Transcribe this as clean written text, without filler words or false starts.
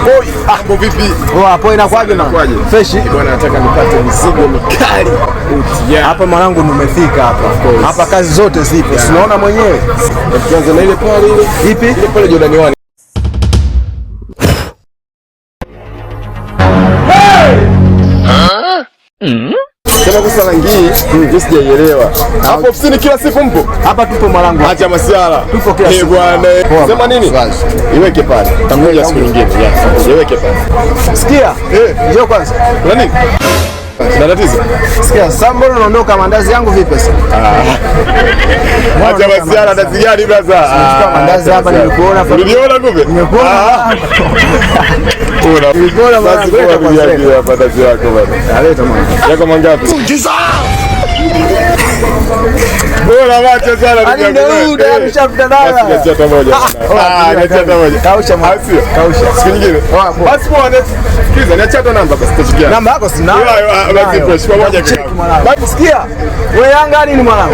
Oi, mambo vipi? Poa poa, inakwaje man? Inakwaje? Fresh. Bwana, nataka nipate mizigo mikali. Yeah. Hapa mwanangu, nimefika hapa. Course. Hapa kazi zote zipo. Si unaona mwenyewe? Tuanze na ile pale ile. Ipi? Ile pale Jordan 1. Sema kuhusu rangi hii, mimi sijaielewa. Hapo ofisini kila siku mpo? Hapa tupo mwanangu. Acha masiara. Tupo kila Eh, siku. bwana. Poa, Sema nini? Wazi. Iweke pale. Tangulia siku nyingine. Yeah. Iweke pale. Sikia. Eh. Njoo kwanza. Kuna nini? Kuna tatizo? Sikia, sasa mbona unaondoka mandazi yangu vipi sasa? Acha masiara, ndazi gani brother? Nimechukua mandazi hapa, nimekuona. Uliniona kumbe? Nimekuona. Una. Nilikuona Basi mwanangu, kwa leta kwanza, ndugu yako hapa ndazi yako bwana. Leta mwanangu. Yako mangapi? Bora macho sana ndugu Yaani yangu. ndio huu tayari ushapita Basi dada. niachia hata moja. Ah, niachia hata moja. Kausha mwanangu. Ah, sio? Kausha. Siku nyingine. Poa, poa. Basi poa, sikiza, niachia hata namba basi tutashikiana. Namba yako sina. Ah, basi fresh pamoja Cheki kaka. mwanangu. Sikia. Wewe Yanga nini mwanangu?